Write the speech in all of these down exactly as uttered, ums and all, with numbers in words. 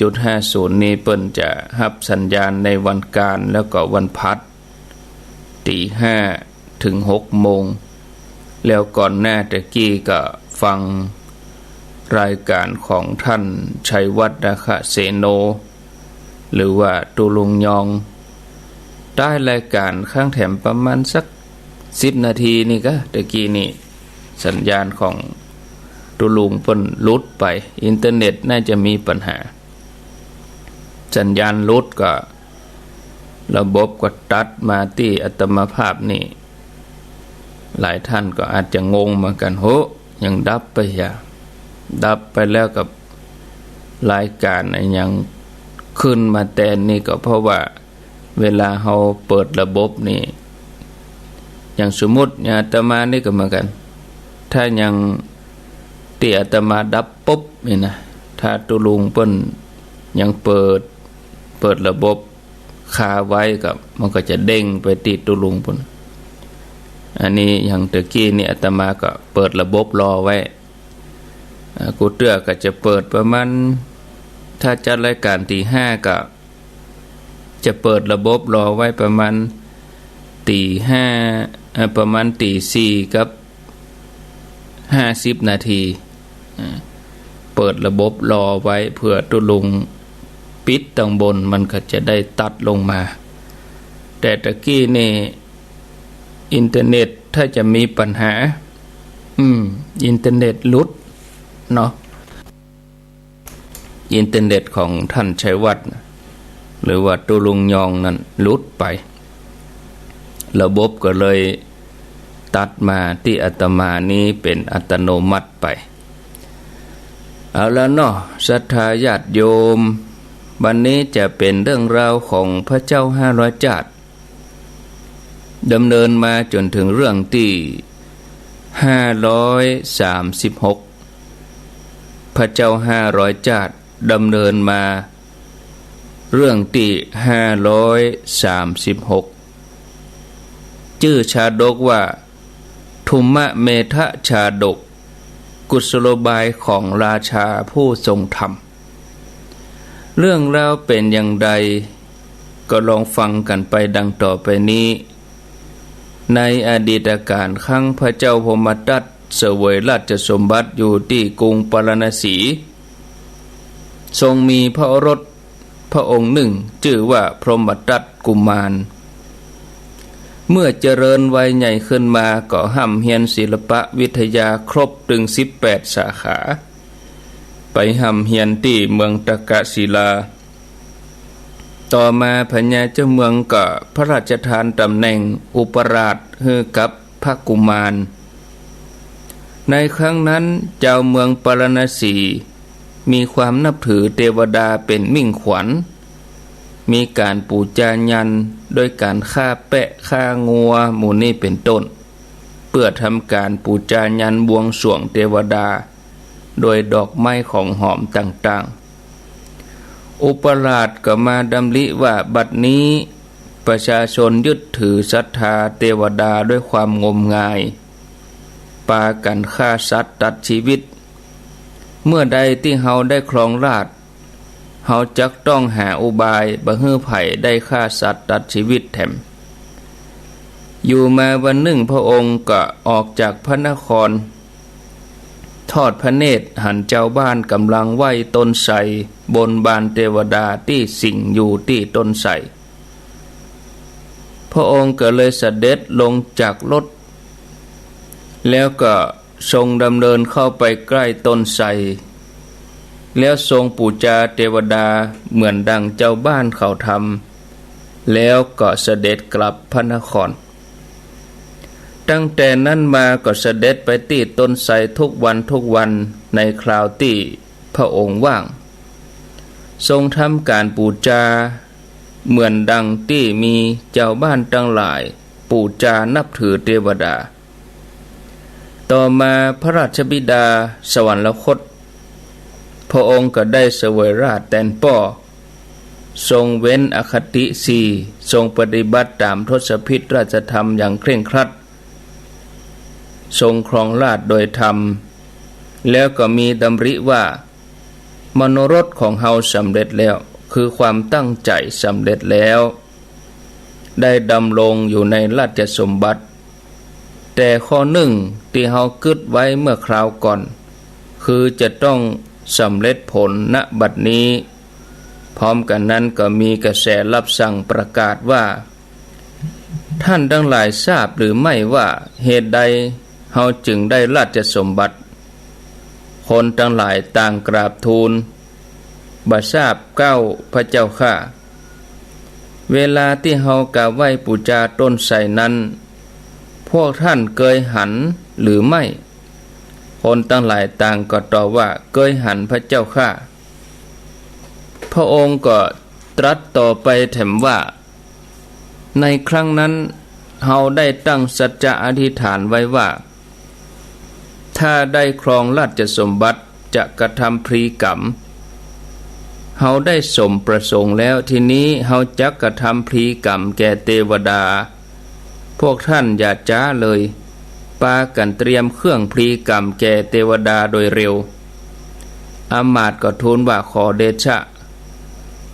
จุดห้าศูนย์ นี่เปิ้นจะฮับสัญญาณในวันก๋าน แล้วก็วันพฤหัส ตี๋ห้าเถิงหกโมง แล้วก่อนหน้าตะกี้ก็ฟังรายก๋านของท่านชัยวัฒน์ นาคเสโน หรือว่าตุ๊ลุงยอง ต้านรายก๋านข้างแถมประมาณสักสิบนาทีนี่กา ตะกี้นี่สัญญาณของตุ๊ลุงเปิ้นหลุดไป อินเทอร์เน็ตน่าจะมีปัญหา สัญญาณหลุดก็ ระบบก็ตัดมาตี้อาตมาภาพนี่ หลายท่านก็อาจจะงงเหมือนกั๋น โห ยังดับไปเหีย ดับไปแล้วกับรายก๋านอะหยังขึ้นมาแตนนี่ ก็เพราะว่าเวลาเฮาเปิดระบบนี่ อย่างสมมุติอย่างอาตมานี่ก็เหมือนกั๋น ถ้ายังตี้อาตมาดับปุ๊บนี่นะ ถ้าตุ๊ลุงเปิ้นยังเปิด เปิดระบบ คาไว้ก็ มันก็จะเด้งไปตี้ตุ๊ลุงปุ้น อันนี้อย่างตะกี้นี่อาตมาก็เปิดระบบรอไว้ อ่า กู้เตื้อก็จะเปิดประมาณ ถ้าจัดรายก๋านตี๋ห้าก็จะเปิดระบบรอไว้ประมาณตี๋ห้า เอ่อ ประมาณตี๋สี่กับ ห้าสิบนาที อ่า เปิดระบบรอไว้เผื่อตุ๊ลุงปิดตังบน มันก็จะได้ตัดลงมา แต่ตะกี้นี่อินเทอร์เน็ตถ้าจะมีปัญหา อืม อินเทอร์เน็ตหลุดเนาะ อินเทอร์เน็ตของท่านชัยวัฒน์ หรือว่าตุ๊ลุงยองนั้นหลุดไป ระบบก็เลยตัดมาตี้อาตมานี้เป๋นอัตโนมัติไป เอาละเนาะ ศรัทธาญาติโยม วันนี้จะเป๋นเรื่องราวของพระเจ้าห้าร้อยจ้าด ดำเนินมาจ๋นเถิงเรื่องตี้ห้าร้อยสามสิบหก พระเจ้าห้าร้อยจ้าด ดำเนินมาเรื่องตี้ห้าร้อยสามสิบหก จื้อชาดกว่า ธุมมเมธชาดก กุศโลบายของราชาผู้ทรงธรรม เรื่องราวเป๋นอย่างใด ก็ลองฟังกั๋นไปดังต่อไปนี้ ในอดีตกาลครั้งพระเจ้าพรหมทัตเสวยราชสมบัติอยู่ตี้กรุงปาราณสี ทรงมีพระโอรสพระองค์หนึ่งจื้อว่าพรหมทัตกุมาร เมื่อเจริญวัยใหญ่ขึ้นมาก็ฮ่ำเฮียนศิลปวิทยาครบตึงสิบแปดสาขา ไปฮ่ำเฮียนตี้เมืองตกศิลา ต่อมาพญาเจ้าเมืองก็พระราชทานต๋ำแหน่งอุปราชหื้อกับพระกุมาร ในครั้งนั้นจาวเมืองปาราณสีมีความนับถือเตวดาเป๋นมิ่งขวัญ มีก๋านปู๋จายันต์โดยก๋านฆ่าแปะฆ่างัวหมู่นี้เป๋นต้น เปื้อทำก๋านปู๋จายันต์บวงสรวงเตวดา โดยดอกไม้ของหอมต่างๆ อุปราชก็มาดำริว่าบัดนี้ประชาชนยึดถือศรัทธาเตวดาด้วยความงมงาย ปากั๋นฆ่าสัตว์ตัดชีวิต เมื่อใดตี้เฮาได้ครองราชย์ เฮาจักต้องหาอุบายบ่หื้อใผได้ฆ่าสัตว์ตัดชีวิตแถม อยู่มาวันนึ่งพระองค์ก็ออกจากพระนคร ทอดพระเนตรหันจาวบ้านก่ำลังไหว้ต้นไทรบนบานเตวดาตี้สิงอยู่ตี้ต้นไทร พระองค์ก็เลยเสด็จลงจากรถ แล้วก็ทรงดำเนินเข้าไปใกล้ต้นไทร แล้วทรงปู๋จาเตวดาเหมือนดังจาวบ้านเขาทำ แล้วก็เสด็จกลับพระนคร ตั้งแต่นั้นมาก็เสด็จไปตี้ต้นไทรทุกวันทุกวันในคราวตี้พระองค์ว่าง ทรงทำก๋านปู๋จาเหมือนดังตี้มีจาวบ้านตังหลายปู๋จานับถือเตวดา ต่อมาพระราชบิดาสวรรคต พระองค์ก็ได้เสวยราชย์แตนป้อ ทรงเว้นอคติสี่ ทรงปฏิบัติต๋ามทศพิธราชธรรมอย่างเคร่งครัด ทรงครองราชย์โดยธรรม แล้วก็มีดำริว่า มโนรสของเฮาสำเร็จแล้ว คือความตั้งใจ๋สำเร็จแล้ว ได้ดำรงอยู่ในราชสมบัติ แต่ข้อนึ่งตี้เฮากึ๊ดไว้เมื่อคราวก่อน คือจะต้องสำเร็จผล ณ บัดนี้ พร้อมกั๋นนั้นก็มีกระแสรับสั่งประกาศว่า ท่านตังหลายทราบหรือไม่ว่าเหตุใดเฮาจึงได้ราชสมบัติ คนตังหลายต่างกราบทูล บ่ทราบเกล้าพระเจ้าข้า เวลาตี้เฮากราบไหว้ปู๋จาต้นไทรนั้น พวกท่านเกยหันหรือไม่ คนตังหลายต่างก็ตอบว่าเกยหันพระเจ้าข้า พระองค์ก็ตรัสต่อไปแถมว่า ในครั้งนั้นเฮาได้ตั้งสัจจะอธิษฐานไว้ว่า ถ้าได้ครองราชสมบัติจะกระทำพลีกรรม เฮาได้สมประสงค์แล้ว ทีนี้เฮาจักกระทำพลีกรรมแก่เตวดา พวกท่านอย่าจ๊าเลย ปากั๋นเตรียมเครื่องพลีกรรมแก่เตวดาโดยเร็ว อำมาตย์ก็ทูลว่าขอเดชะ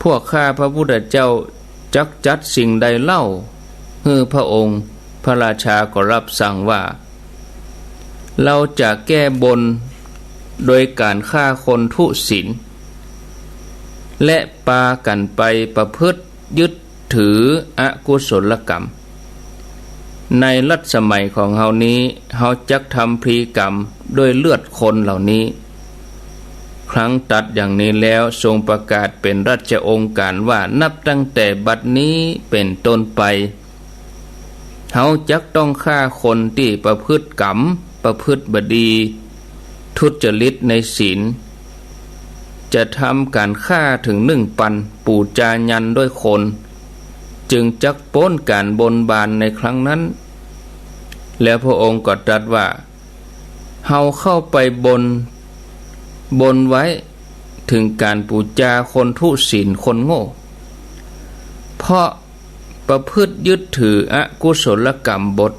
พวกข้าพระพุทธเจ้าจักจัดสิ่งใดเล่า หื้อพระองค์ พระราชาก็รับสั่งว่า เฮาจะแก้บนโดยก๋านฆ่าคนทุศีล และปากั๋นไปประพฤติยึดถืออกุศลกรรม ในรัชสมัยของเฮานี้ เฮาจักทำพลีกรรมด้วยเลือดคนเหล่านี้ ครั้นตรัสอย่างนี้แล้วทรงประกาศเป๋นราชองค์การว่า นับตั้งแต่บัดนี้เป๋นต้นไป เฮาจักต้องฆ่าคนตี้ประพฤติกรรม ประพฤติบ่ดี ทุจริตในศีล จะทำก๋านฆ่าเถิงหนึ่งปัน ปู๋จายันด้วยคน จึงจักป๊นก๋านบนบานในครั้งนั้น แล้วพระองค์ก็ตรัสว่า เฮาเข้าไปบน บนไว้เถิงก๋านปู๋จาคนทุศีลคนโง่ เพราะประพฤติยึดถืออกุศลกรรมบด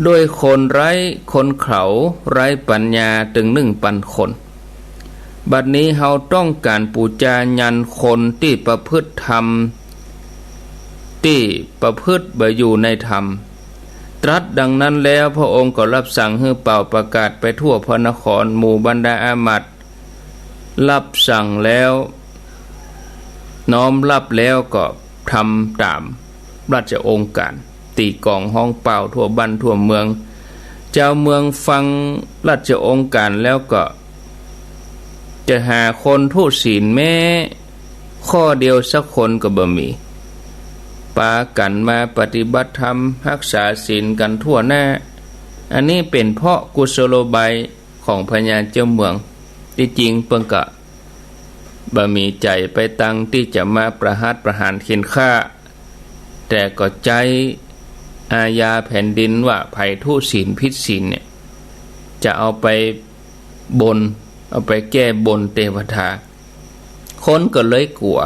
ด้วยคนไร้ คนเขาไร้ปัญญาเถิงหนึ่งปันคน บัดนี้เฮาต้องก๋านปู๋จายันคนตี้ประพฤติธรรม ตี้ประพฤติบ่อยู่ในธรรม ตรัสดังนั้นแล้วพระองค์ก็รับสั่งหื้อเป่าประกาศไปทั่วพระนคร หมู่บรรดาอำมาตย์รับสั่งแล้ว น้อมรับแล้วก็ทำต๋ามราชองค์การ ตีก๋องฮ้องป่าวทั่วบ้านทั่วเมือง จาวเมืองฟังราชองค์การแล้วก็ จะหาคนทุศีลแม้ข้อเดียวสักคนก็บ่มี ปากั๋นมาปฏิบัติธรรมฮักษาศีลกั๋นทั่วหน้า อันนี้เป๋นเพราะกุศโลบายของพญาเจ้าเมือง ตี้จริงเปิ้นก็บ่มีใจ๋ไปตังตี้จะมาประหัตประหารเฆ็นฆ่า แต่ก็ใจ๊อาญาแผ่นดินว่าใผทุศีลผิดศีลเนี่ย จะเอาไปบน เอาไปแก้บนเตวดา คนก็เลยกั๋ว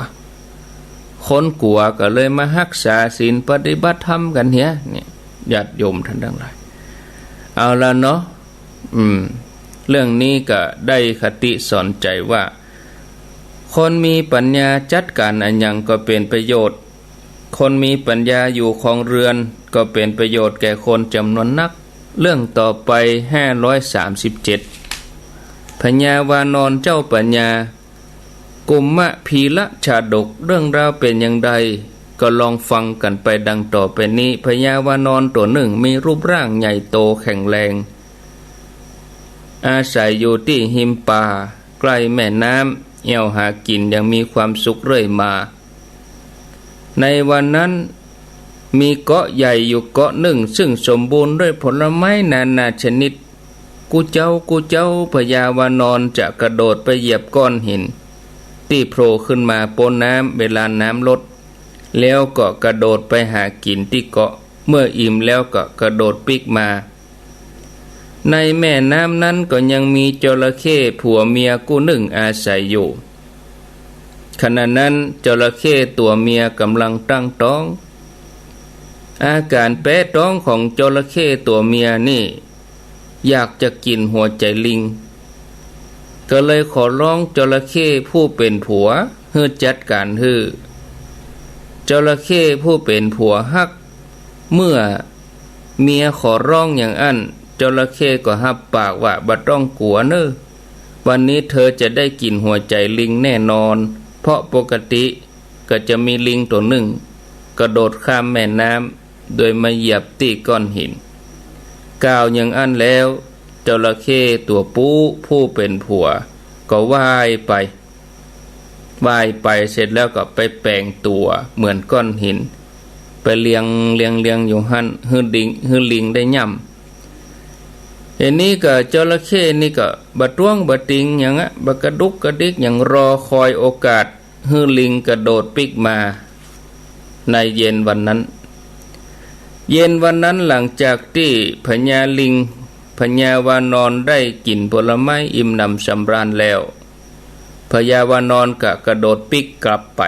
คนกั๋วก็เลยมาฮักษาศีลปฏิบัติธรรมกั๋นเหีย เนี่ย ญาติโยมท่านตังหลาย เอาละเนาะ อืม เรื่องนี้ก็ได้คติสอนใจ๋ว่า คนมีปัญญาจัดก๋านอะหยังก็เป๋นประโยชน์ คนมีปัญญาอยู่ครองเรือนก็เป๋นประโยชน์แก่คนจ๋ำนวนนัก เรื่องต่อไป ห้าร้อยสามสิบเจ็ด พญาวานรเจ้าปัญญา กุมภีรชาดก เรื่องราวเป๋นอย่างใด ก็ลองฟังกั๋นไปดังต่อไปนี้ พญาวานรตั๋วนึ่งมีรูปร่างใหญ่โตแข็งแรง อาศัยอยู่ตี้ฮิมป่าใก้แม่น้ำ เอี่ยวหากิ๋นอย่างมีความสุขเรื่อยมา ในวันนั้นมีเกาะใหญ่อยู่เกาะนึ่ง ซึ่งสมบูรณ์ด้วยผลไม้นานาชนิด กู้เจ๊ากู้เจ๊า พญาวานรจะกระโดดไปเหยียบก้อนหินตี้โผล่ขึ้นมาป๊นน้ำเวลาน้ำลด แล้วก็กระโดดไปหากิ๋นตี้เกาะ เมื่ออิ่มแล้วก็กระโดดปิ๊กมา ในแม่น้ำนั้นก็ยังมีจระเข้ผัวเมียกู้นึ่งอาศัยอยู่ ขณะนั้นจระเข้ตั๋วเมียก่ำลังตั้งต๊อง อาก๋านแป๊ต๊องของจระเข้ตั๋วเมียนี่ อยากจะกิ๋นหัวใจ๋ลิง ก็เลยขอร้องจระเข้ผู้เป๋นผัวหื้อจัดก๋านหื้อ จระเข้ผู้เป๋นผัวฮัก เมื่อเมียขอร้องอย่างอั้น จระเข้ก็ฮับปากว่า บ่ต้องกั๋วเน่อ วันนี้เธอจะได้กิ๋นหัวใจ๋ลิงแน่นอน เพราะปกติก็จะมีลิงตั๋วนึ่งกระโดดข้ามแม่น้ำ โดยมาเหยียบตี้ก้อนหิน กล่าวอย่างอั้นแล้ว จระเข้ตั๋วปู๊ผู้เป๋นผัวก็ว่ายไป ว่ายไปเสร็จแล้วก็ไปแป๋งตั๋วเหมือนก้อนหิน ไปเลียงเลียงเลียงอยู่หั้น หื้อลิง หื้อลิงได้ย่ำ เดี๋ยวนี้ก็จระเข้นี่ก็บ่ต้วงบ่ติงหยังอะ บ่กระดุกกระดิกหยัง รอคอยโอกาส หื้อลิงกระโดดปิ๊กมา ในเย็นวันนั้น เย็นวันนั้นหลังจากตี้พญาลิง พญาวานอนได้กิ๋นผลไม้อิ่มหนำสำราญแล้ว พญาวานอนก็กระโดดปิ๊กกลับไป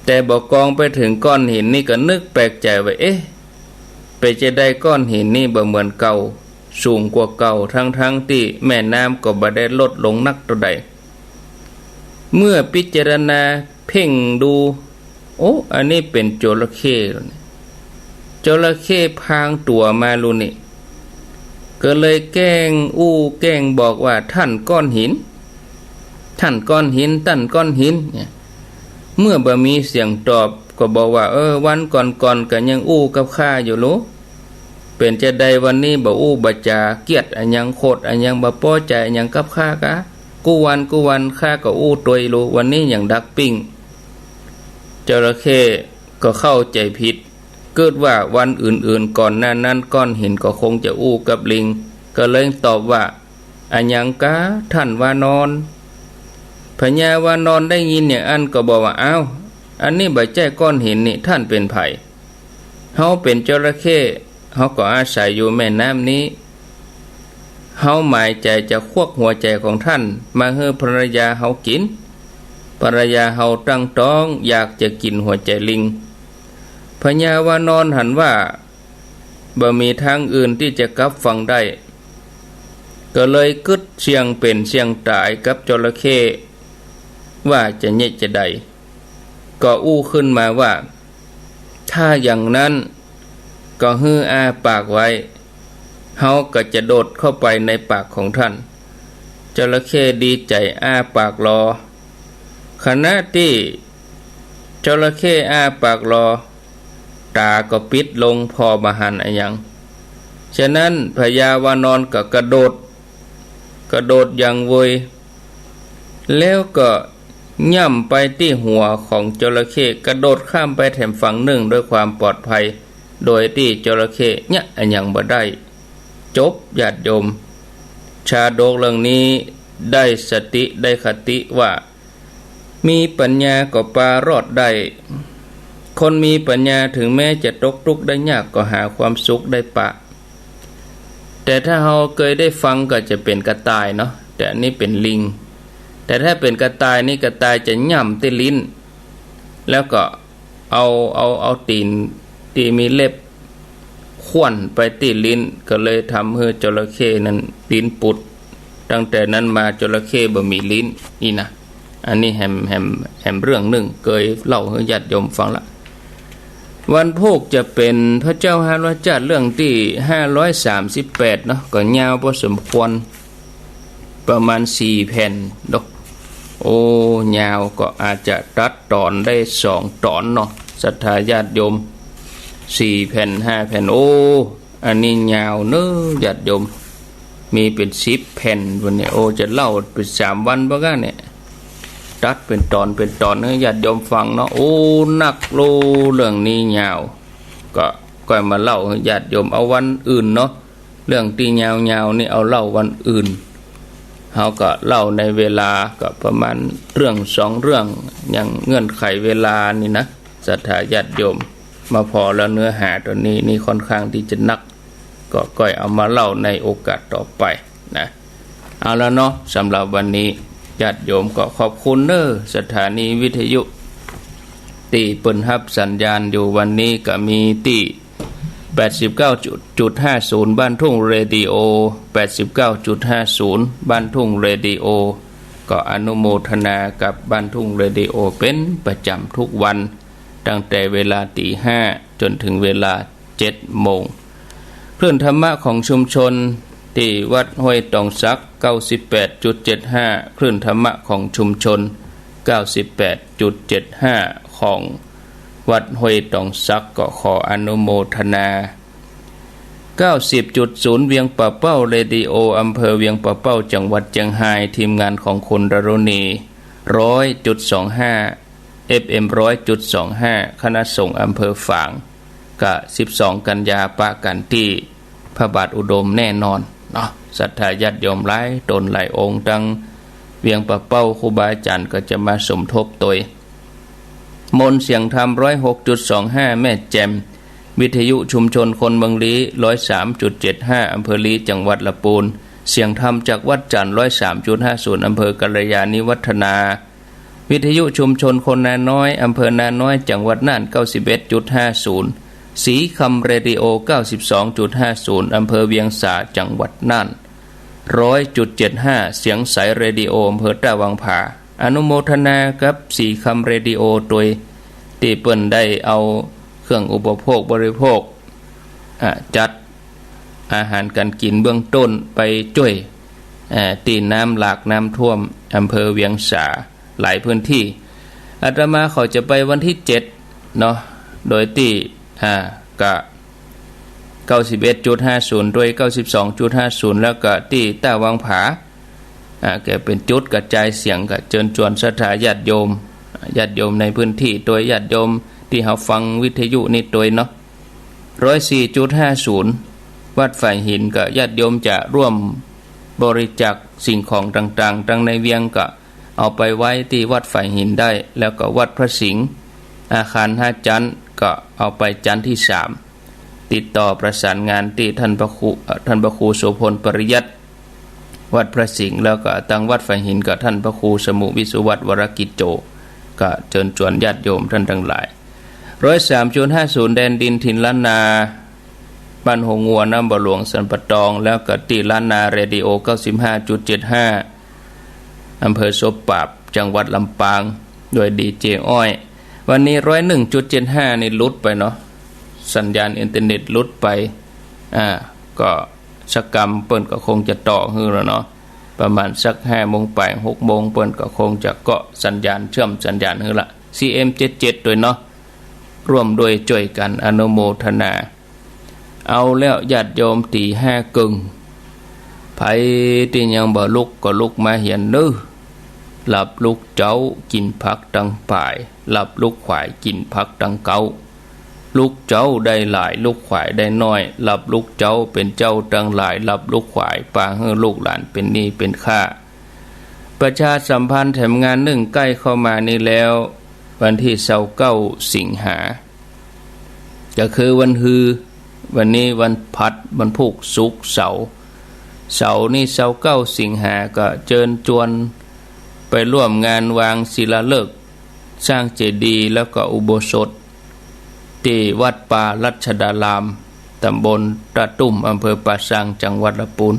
แต่บ่กองไปเถิงก้อนหินนี่ก็นึกแปลกใจ๋ว่า เอ๊ะ เป๋นจาใดก้อนหินนี่บ่เหมือนเก่า สูงกว่าเก่า ทั้งๆ ตี้แม่น้ำก็บ่ได้ลดลงนักเต้าใด เมื่อพิจารณาเพ่งดู โอ้ อันนี้เป๋นจระเข้ จระเข้พรางตั๋วมาลูนี่ ก็เลยแกล้งอู้แกล้งบอกว่า ต้านก้อนหิน ต้านก้อนหิน ต้านก้อนหิน เนี่ย เมื่อบ่มีเสียงตอบก็บอกว่า เออ วันก่อนๆ ก็ยังอู้กับข้าอยู่ลู เป๋นจาใดวันนี้บ่อู้บ่จ๋า เกลียดอะหยัง โขดอะหยัง บ่ปอใจ๋อะหยังกับข้ากา กู้วันกู้วันข้าก็อู้ตวยลู วันนี้หยังดักปิ้ง จระเข้ก็เข้าใจ๋ผิด กึ๊ดว่าวันอื่นๆ ก่อนหน้านั้นก้อนหินก็คงจะอู้กับลิง ก็เลยตอบว่า อะหยังกา ต้านวานอน พญาวานอนได้ยินอย่างอั้นก็บอกว่า อ้าว อันนี้บ่ใจ้ก้อนหินนี่ ต้านเป๋นใผ เฮาเป๋นจระเข้ เฮาก็อาศัยอยู่แม่น้ำนี้ เฮาหมายใจ๋จะควักหัวใจ๋ของต้านมาหื้อภรรยาเฮากิ๋น ภรรยาเฮาตั้งต๊อง อยากจะกิ๋นหัวใจ๋ลิง พญาวานอนหันว่า บ่มีตางอื่นตี้จะกลับฝั่งได้ ก็เลยกึ๊ดเสี่ยงเป๋นเสี่ยงต๋ายกับจระเข้ ว่าจะเยียะจาใด ก็อู้ขึ้นมาว่า ถ้าอย่างนั้นก็หื้ออ้าปากไว้ เฮาก็จะโดดเข้าไปในปากของต้าน จระเข้ดีใจ๋อ้าปากรอ ขณะตี้จระเข้อ้าปากรอ ต๋าก็ปิดลงผ่อบ่หันอะหยัง ฉะนั้นพญาวานอนก็กระโดด กระโดดอย่างไว แล้วก็ย่ำไปตี้หัวของจระเข้ กระโดดข้ามไปแถมฝั่งนึ่งด้วยความปลอดภัย โดยตี้จระเข้เยียะอะหยังบ่ได้ จบ ญาติโยม ชาดกเรื่องนี้ได้สติได้คติว่า มีปัญญาก็ปารอดได้ คนมีปัญญาถึงแม้จะตกตุ๊กข์ได้ยากก็หาความสุขได้ปะ แต่ถ้าเฮาเกยได้ฟังก็จะเป๋นกระต่ายเนาะ แต่อันนี้เป๋นลิง แต่ถ้าเป๋นกระต่ายนี่ กระต่ายจะย่ำตี้ลิ้น แล้วก็เอา เอา เอาตี๋นตี้มีเล็บข่วนไปตี้ลิ้น ก็เลยทำหื้อจระเข้นั้นลิ้นปุด ตั้งแต่นั้นมาจระเข้บ่มีลิ้น นี่นะ อันนี้แหม แหม แหมเรื่องนึ่ง เกยเล่าหื้อญาติโยมฟังละ วันพูกจะเป๋นพระเจ้าห้าร้อยจาติเรื่องตี้ห้าร้อยสามสิบแปดเนาะ ก็ยาวพอสมควร ประมาณสี่แผ่นดอก โอ้ ยาว ก็อาจจะตัดต๋อนได้สองต๋อนเนาะ ศรัทธาญาติโยม สี่แผ่น ห้าแผ่น โอ้ อันนี้ยาวเนาะ ญาติโยม มีเป๋นสิบแผ่นวันนี้ โอ้ จะเล่าเป๋นสามวันบ่ก้าเนี่ย ตัดเป๋นต๋อนเป๋นต๋อนหื้อญาติโยมฟังเนาะ โอ้ นักโล เรื่องนี้ยาว ก็ ก็มาเล่าหื้อญาติโยมเอาวันอื่นเนาะ เรื่องตี้ยาวๆ นี่เอาเล่าวันอื่น เฮาก็เล่าในเวลาก็ประมาณเรื่องสองเรื่อง อย่างเงื่อนไขเวลานี่นะ ศรัทธาญาติโยม มาพอแล้ว เนื้อหาต๋อนนี้นี่ค่อนข้างตี้จะนัก ก็ก้อยเอามาเล่าในโอกาสต่อไปนะ เอาละเนาะ สำหรับวันนี้ญาติโยมก็ขอบคุณเน้อ สถานีวิทยุตี้เปิ้นฮับสัญญาณอยู่ วันนี้ก็มีตี้ แปดสิบเก้าจุดห้าศูนย์ บ้านทุ่งเรดิโอ แปดสิบเก้าจุดห้าศูนย์ บ้านทุ่งเรดิโอ ก็อนุโมทนากับบ้านทุ่งเรดิโอเป๋นประจ๋ำกู้วัน ตั้งแต่เวลาตี๋ห้าจ๋นเถิงเวลาเจ็ดโมง คลื่นธรรมะของชุมชน ตี้วัดห้วยตองสัก เก้าสิบแปดจุดเจ็ดห้า คลื่นธรรมะของชุมชน เก้าสิบแปดจุดเจ็ดห้า ของวัดห้วยตองสัก ก็ขออนุโมทนา เก้าสิบจุดศูนย์ เวียงป่าเป้าเรดิโอ อำเภอเวียงป่าเป้า จังหวัดเจียงฮาย ทีมงานของคุณดารุณี ร้อยจุดสองห้า เอฟเอ็ม ร้อยจุดสองห้า คณะสงฆ์อำเภอฝาง ก็ สิบสอง กัญญาปะกั๋นตี้พระบาทอุดมแน่นอนเนาะ ศรัทธาญาติโยมหลายต๋นหลายองค์ ตังเวียงป่าเป้า ครูบาอาจ๋ารย์ก็จะมาสมทบตวย มนต์เสียงธรรม ร้อยหกจุดสองห้า แม่แจ่ม วิทยุชุมชนคนเมืองลี้ ร้อยสามจุดเจ็ดห้า อำเภอลี้ จังหวัดละปูน เสียงธรรมจากวัดจันทร์ ร้อยสามจุดห้าศูนย์ อำเภอกัลยาณิวัฒนา วิทยุชุมชนคนนาน้อย อำเภอนาน้อย จังหวัดน่าน เก้าสิบเอ็ดจุดห้าศูนย์ สีคำเรดิโอ เก้าสิบสองจุดห้าศูนย์ อำเภอเวียงสา จังหวัดน่าน ร้อยจุดเจ็ดห้า เสียงใสเรดิโอ อำเภอต้าวังผา อนุโมทนากับสีคำเรดิโอตวย ตี้เปิ้นได้เอาเครื่องอุปโภคบริโภค อ่า จัดอาหารก๋านกิ๋นเบื้องต้นไปจ้วย อ่า ตี้น้ำหลากน้ำท่วมอำเภอเวียงสาหลายพื้นตี้ อาตมาเขาจะไปวันตี้เจ็ดเนาะ โดยตี้ อ่า ก็ เก้าสิบเอ็ดจุดห้าศูนย์ ตวย เก้าสิบสองจุดห้าศูนย์ แล้วก็ตี้ต้าวังผา อ่า ก็เป๋นจุดกระจายเสียง ก็เจิญจวนศรัทธาญาติโยม ญาติโยมในพื้นตี้ตวย ญาติโยมตี้เฮาฟังวิทยุนี่ตวยเนาะ ร้อยสี่จุดห้าศูนย์ วัดฝายหิน ก็ญาติโยมจะร่วมบริจาคสิ่งของต่างๆ ตังในเวียงก็เอาไปไว้ตี้วัดฝายหินได้ แล้วก็วัดพระสิงห์ อาคารห้าจั๊น ก็เอาไปจั๊นตี้สาม ติดต่อประสานงานตี้ท่านพระครู เอ่อ ท่านพระครูโสภณ ปริยัติ วัดพระสิงห์ แล้วก็ตังวัดฝายหินก็ท่านพระครูสมุห์ วิสุวัฒน์ วรกิจโจ ก็เจิญจวนญาติโยมต้านตังหลาย ร้อยสามจุดห้าศูนย์ แดนดินถิ่นล้านนา บ้านโฮงัว น้ำบ่อหลวง สันป่าตอง แล้วก็ตี้ล้านนาเรดิโอ เก้าสิบห้าจุดเจ็ดห้า อำเภอโสมปราบ จังหวัดลำปาง โดยดีเจอ้อย วันนี้ ร้อยหนึ่งจุดเจ็ดห้า นี่หลุดไปเนาะ สัญญาณอินเทอร์เน็ตหลุดไป อ่า ก็สักกำเปิ้นก็คงจะต่อหื้อแล้วเนาะ ประมาณสักห้าโมงไป หกโมง เปิ้นก็คงจะเกาะสัญญาณ เชื่อมสัญญาณหื้อละ ซีเอ็มเจ็ดเจ็ด ตวยเนาะ ร่วมด้วยจ้วยกั๋นอนุโมทนา เอาแล้วญาติโยม ตี๋ห้าเกิ่ง ใผตี้ยังบ่ลุกก็ลุกมาเหียนเน้อ หลับลุกเจ๊ากิ๋นผักตังป่าย หลับลุกขวายกิ๋นผักตังเก๊า ลุกเจ๊าได้หลาย ลุกขวายได้น้อย หลับลุกเจ๊าเป๋นเจ้าตังหลาย หลับลุกขวายปาหื้อลูกหลานเป๋นหนี้เป๋นข้า ประชาสัมพันธ์แถมงานนึ่งใก้เข้ามานี้แล้ว วันตี้ซาวเก้าสิงหา ก็คือวันฮือ วันนี้วันพัด วันพูก ศุกร์ เสาร์ เสาร์นี้ซาวเก้าสิงหา ก็เจิญจวนไปร่วมงานวางศิลาฤกษ์สร้างเจดีย์แล้วก็อุโบสถ ตี้วัดป่ารัชดาราม ตำบลตะตุ่ม อำเภอป่าซาง จังหวัดละปูน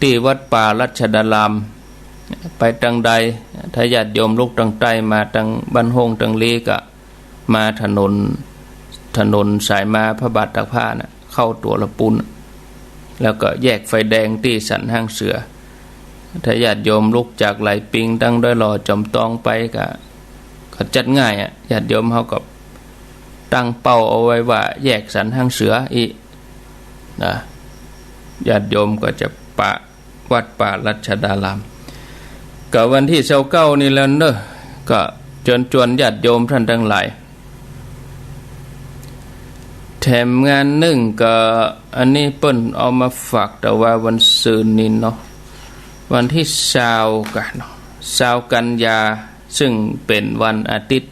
ตี้วัดป่ารัชดาราม ไปตังใด ถ้าญาติโยมลุกตังใต้มาตังบ้านโฮ่งตังลี้ก็ มาถนน ถนนสายมาพระบาทตากผ้าน่ะ เข้าตั๋วละปูน แล้วก็แยกไฟแดงตี้สันห้างเสือ ถ้าญาติโยมลุกจากไหลปิงตังดอยหล่อจอมตองไปก็ ก็จัดง่ายอะ ญาติโยมเฮาก็ตั้งเป้าเอาไว้ว่าแยกสันห้างเสืออี้นะ ญาติโยมก็จะปะ วัดป่ารัชดาราม ก็วันตี้ซาวเก้านี้แล้วเนาะ ก็เจิญจวนญาติโยมต้านตังหลาย แถมงานนึ่งก็ อันนี้เปิ้นเอามาฝากแต่ว่าวันซืนนี้เนาะ วันตี้ซาวกะเนาะ ซาวกันยา ซึ่งเป๋นวันอาทิตย์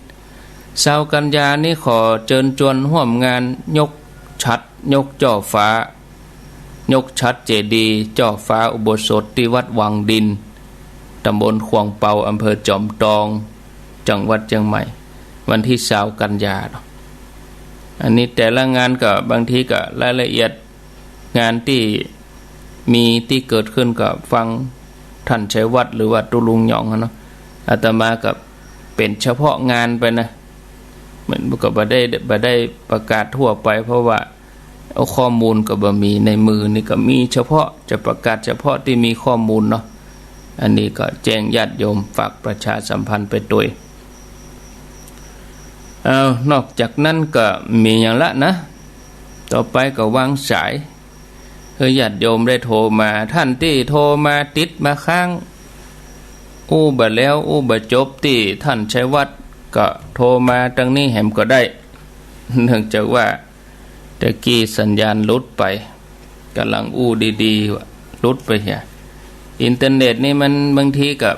ซาวกันยานี้ขอเจิญจวนฮ่วมงานยกฉัตร ยกจ้อฟ้า ยกฉัตรเจดีย์จ้อฟ้าอุโบสถตี้วัดวังดิน ตำบลขวางเปา อำเภอจอมตอง จังหวัดเจียงใหม่ วันตี้ซาวกันยาเนาะ อันนี้แต่ละงานก็บางทีก็รายละเอียดงานตี้มีตี้เกิดขึ้นก็ฟังท่านชัยวัฒน์หรือว่าตุ๊ลุงหยองอะเนาะ อาตมาก็เป๋นเฉพาะงานไปนะ มันก็บ่ได้ บ่ได้ประกาศทั่วไป เพราะว่า เอาข้อมูลก็บ่มี ในมือนี่ก็มีเฉพาะ จะประกาศเฉพาะตี้มีข้อมูลเนาะ อันนี้ก็แจ้งญาติโยม ฝากประชาสัมพันธ์ไปตวย เอา นอกจากนั้นก็บ่มีหยังละนะ ต่อไปก็วางสาย หื้อญาติโยมได้โทรมา ท่านตี้โทรมาติดมาค้าง อู้บ่แล้ว อู้บ่จบตี้ท่านชัยวัฒน์ ก็โทรมาตังนี้แหมก็ได้ เนื่องจากว่า ตะกี้สัญญาณหลุดไป ก่ำลังอู้ดีๆ ว่าหลุดไปเหีย อินเทอร์เน็ตนี่มันบางทีก็